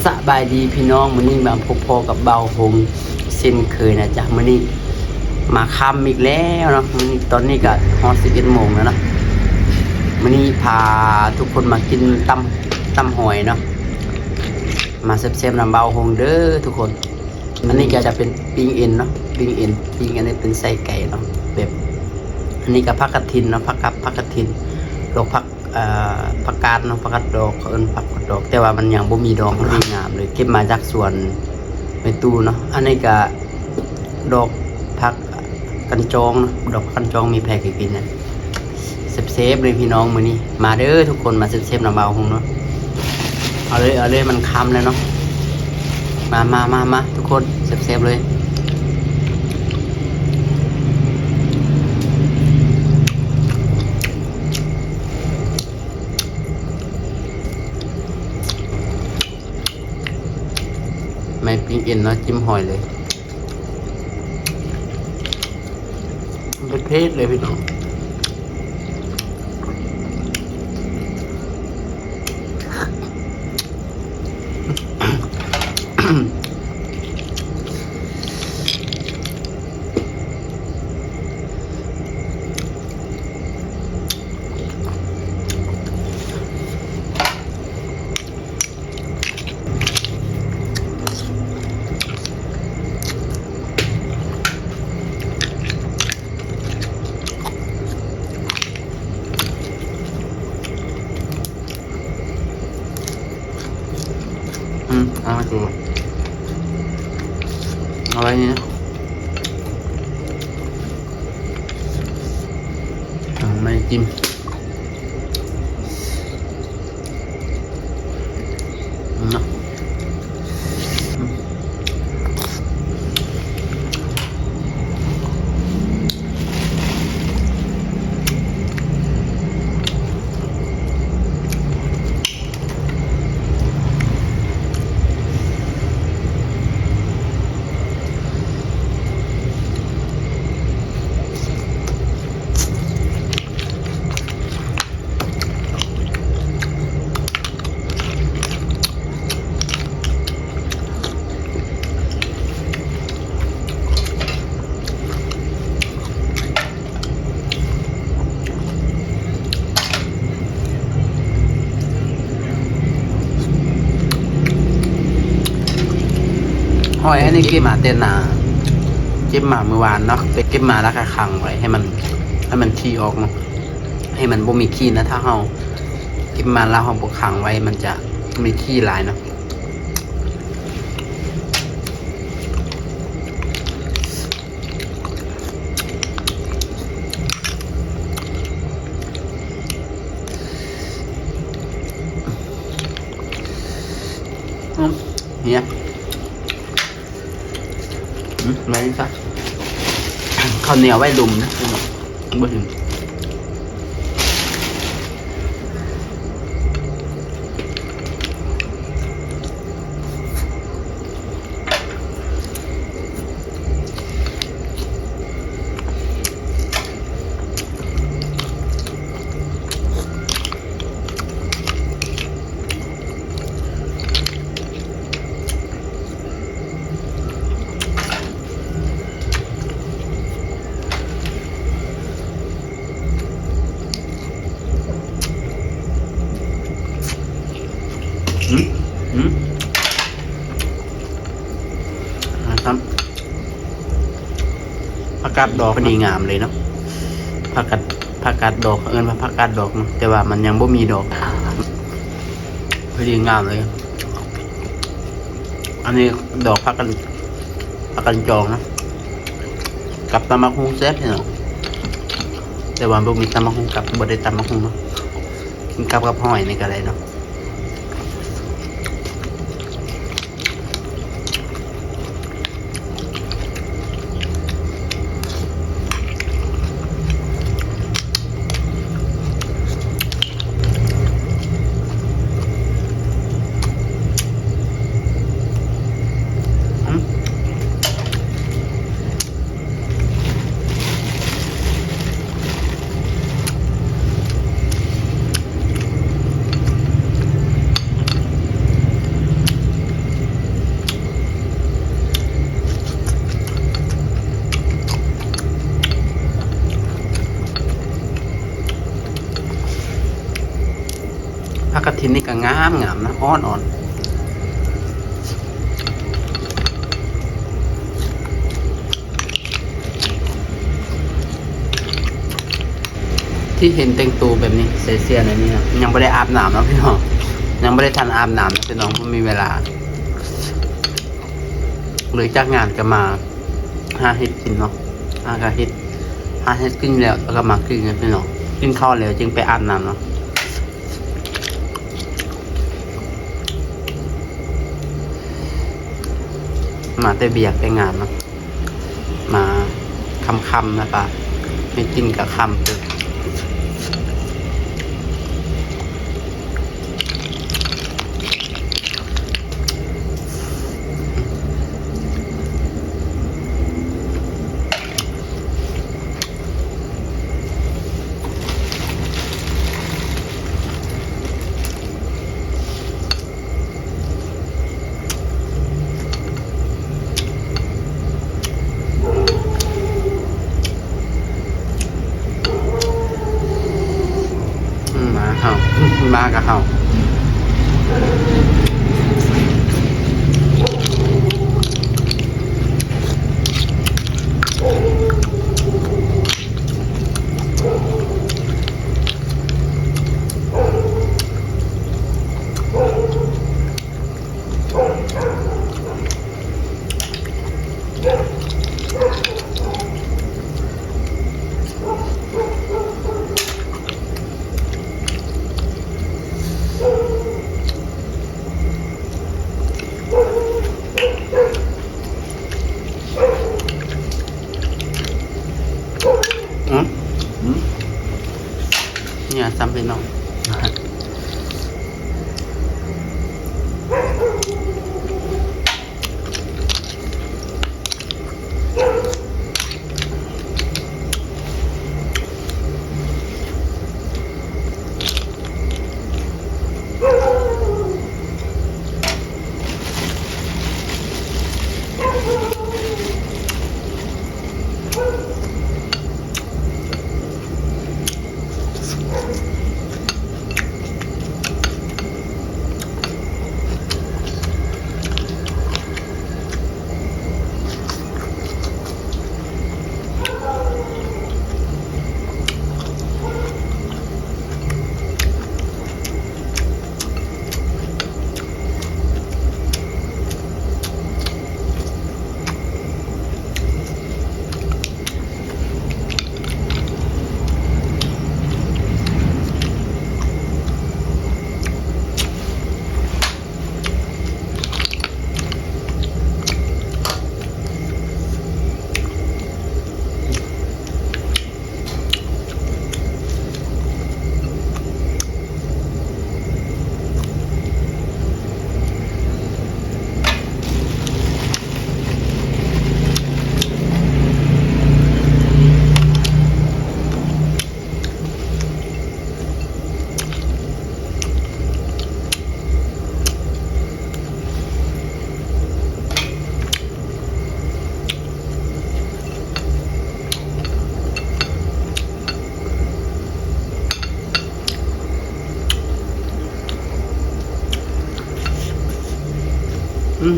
ສະບາຍດີພີ່ນ້ອງ, ມື້ນີ້ມາພົບພໍ້ກັບບ່າວຫົງເຊັ່ນເຄີຍນະຈ໊ະ. ມື້ນີ້ມາຄ່ຳອີກແລ້ວເນາະ, ມື້ນີ້ ຕອນນີ້ກະຮອດສິບເອັດໂມງແລ້ວເນາະ. ມື້ນີ້ພາທຸກຄົນມາກິນຕຳ ຕຳຫອຍເນາະ, ມາແຊບໆນຳບ່າວຫົງເດີທຸກຄົນ. ອັນນີ້ກະຈະເປັນປີ້ງເອັນເນາະ, ປີ້ງເອັນ ປີ້ງອັນນີ້ເປັນໄສ້ໄກ່ເນາະ. ແບບ ອັນນີ້ກະຜັກກະຖິນເນາະ, ຜັກກັບ ຜັກກະຖິນ ດອກຜັກ ເອີ ຜັກກາດເນາະ, ຜັກກາດດອກ ເຂົາເອີ້ນຜັກກາດດອກ ແຕ່ວ່າມັນຍັງບໍ່ມີດອກເນາະ, ດີງາມເລີຍ, ເກັບມາຈາກສວນແມ່ຕູ້ເນາະ. ອັນນີ້ກະດອກຜັກກັນຈອງເນາະ, ດອກຜັກກັນຈອງ ມີໃຜເຄີຍກິນນະ? ແຊບໆເລີຍພີ່ນ້ອງ, ມື້ນີ້ມາເດີທຸກຄົນ, ມາແຊບໆນຳບ່າວຫົງເນາະ. ເອົາເລີຍ ເອົາເລີຍ, ມັນຄ່ຳແລ້ວເນາະ. ມາ ມາ ມາ ມາ ທຸກຄົນ, ແຊບໆເລີຍ. ແມ່ປີ້ງເອັນເນາະ, ຈິ້ມຫອຍເລີຍ, ເຜັດໆເລີຍພີ່ນ້ອງ. ອືມ ເອົາມາກິນ ເອົາໄວ້ນີ້ນະ. ອືມ ມາຈິ້ມ ເນາະ. ຫອຍອັນນີ້ເກັບມາແຕ່ນາ, ເກັບມາມື້ວານເນາະ, ໄປເກັບມາແລ້ວກະຂັງໄວ້ໃຫ້ມັນ ໃຫ້ມັນຂີ້ອອກເນາະ, ໃຫ້ມັນບໍ່ມີຂີ້ນະ. ຖ້າເຮົາເກັບມາແລ້ວເຮົາບໍ່ຂັງໄວ້ ມັນຈະມີຂີ້ຫຼາຍເນາະ. ອືມ ເນຍ ອືມ ແມ່ນຊະ ເຂົ້າໜຽວໄວ້ດົມນະ ບໍ່ເຫັນ. ອືມ ອືມ ອ່າ ຄັບ ຜັກກາດດອກ ພໍດີງາມເລີຍເນາະ. ຜັກກາດ ຜັກກາດດອກ ເອີ້ນວ່າຜັກກາດດອກເນາະ, ແຕ່ວ່າມັນຍັງບໍ່ມີດອກ, ພໍດີງາມເລີຍ. ອັນນີ້ດອກຜັກກັນ ຜັກກັນຈອງເນາະ, ກັບຕຳບັກຫຸ່ງແຊບເນາະ, ແຕ່ວ່າບໍ່ມີຕຳບັກຫຸ່ງກັບ, ບໍ່ໄດ້ຕຳບັກຫຸ່ງເນາະ, ກິນກັບກັບຫອຍນີ້ກະໄດ້ເນາະ. ອ ຜັກກະຖິນນີ້ກໍງາມໆນະ ອ່ອນໆ. ທີ່ເຫັນແຕ່ງໂຕແບບນີ້ ໃສ່ເສື້ອແນວນີ້ນະ ຍັງບໍ່ໄດ້ອາບນ້ຳເນາະພີ່ນ້ອງ ຍັງບໍ່ໄດ້ທັນອາບນ້ຳເນາະພີ່ນ້ອງ ບໍ່ມີເວລາ. ເລີກຈາກງານກໍມາຫາເຮັດກິນເນາະ ຫາກະເຮັດ ຫາເຮັດກິນແລ້ວ ແລ້ວກໍມາກິນກັນພີ່ນ້ອງ ກິນເຂົ້າແລ້ວຈຶ່ງໄປອາບນ້ຳເນາະ. ມາແຕ່ວຽກແຕ່ງານເນາະ ມາຄ່ຳໆ ແລ້ວກະໄດ້ກິນກະຄ່ຳເຕີບ. ອືມ ໝາເຫົ່າ ໝາກະເຫົ່າ. ອືມ ອືມ ເໜື່ອຊ້ຳພີ່ນ້ອງ. ອືມ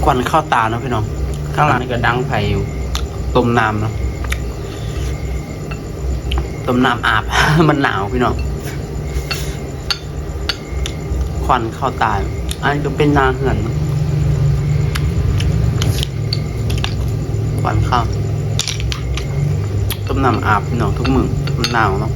ຄວັນເຂົ້າຕາເນາະພີ່ນ້ອງ ຂ້າງຫຼັງນີ້ກໍດັງໄຟຢູ່ ຕົ້ມນ້ຳເນາະ ຕົ້ມນ້ຳອາບ ມັນໜາວພີ່ນ້ອງ. ຄວັນເຂົ້າຕາ ອັນນີ້ກໍເປັນໜ້າເຮືອນ ຄວັນເຂົ້າ ຕົ້ມນ້ຳອາບພີ່ນ້ອງ ທຸກມື້ ມັນໜາວເນາະ. ອ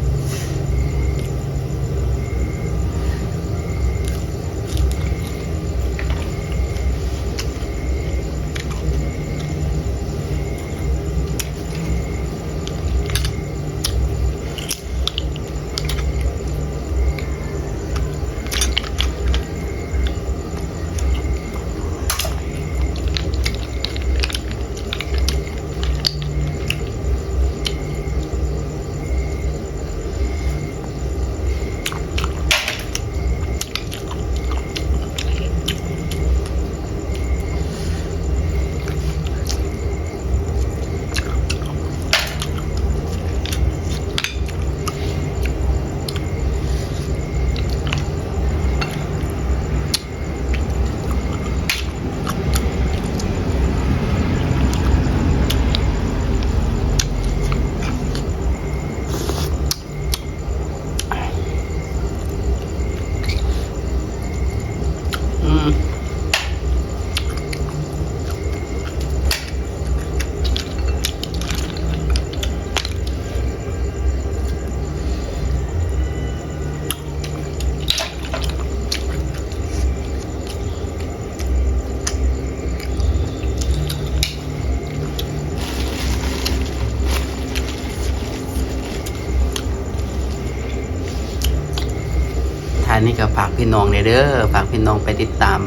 ນີ້ກໍຝາກພີ່ນ້ອງແດ່ເດີ ຝາກພີ່ນ້ອງໄປຕິດຕາມ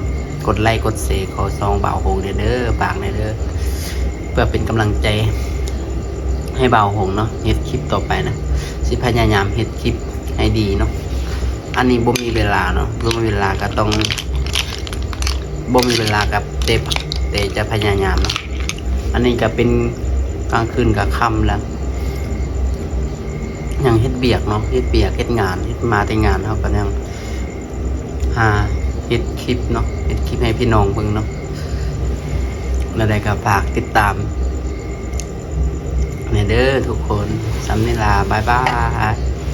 ກົດໄລກົດແຊ ຂໍຊ່ອງບ່າວຫົງແດ່ເດີ ຝາກແດ່ເດີ ເພື່ອເປັນກຳລັງໃຈໃຫ້ບ່າວຫົງເນາະ ເຮັດຄລິບຕໍ່ໄປນະ ຊິພະຍາຍາມເຮັດຄລິບໃຫ້ດີເນາະ. ອັນນີ້ບໍ່ມີເວລາເນາະ ບໍ່ມີເວລາກໍຕ້ອງ ບໍ່ມີເວລາກໍ ແຕ່ ແຕ່ຈະພະຍາຍາມເນາະ. ອັນນີ້ກໍເປັນກາງຄືນກໍຄ່ຳແລ້ວ ຍັງເຮັດວຽກເນາະ ເຮັດວຽກເຮັດງານ ເຮັດມາແຕ່ງານ ເຮົາກໍຍັງຫາເຮັດຄລິບເນາະ ເຮັດຄລິບໃຫ້ພີ່ນ້ອງເບິ່ງເນາະ. ແນວໃດກໍຝາກຕິດຕາມແດ່ເດີທຸກຄົນ ສ່ຳນີ້ລະ ບາຍບາຍ.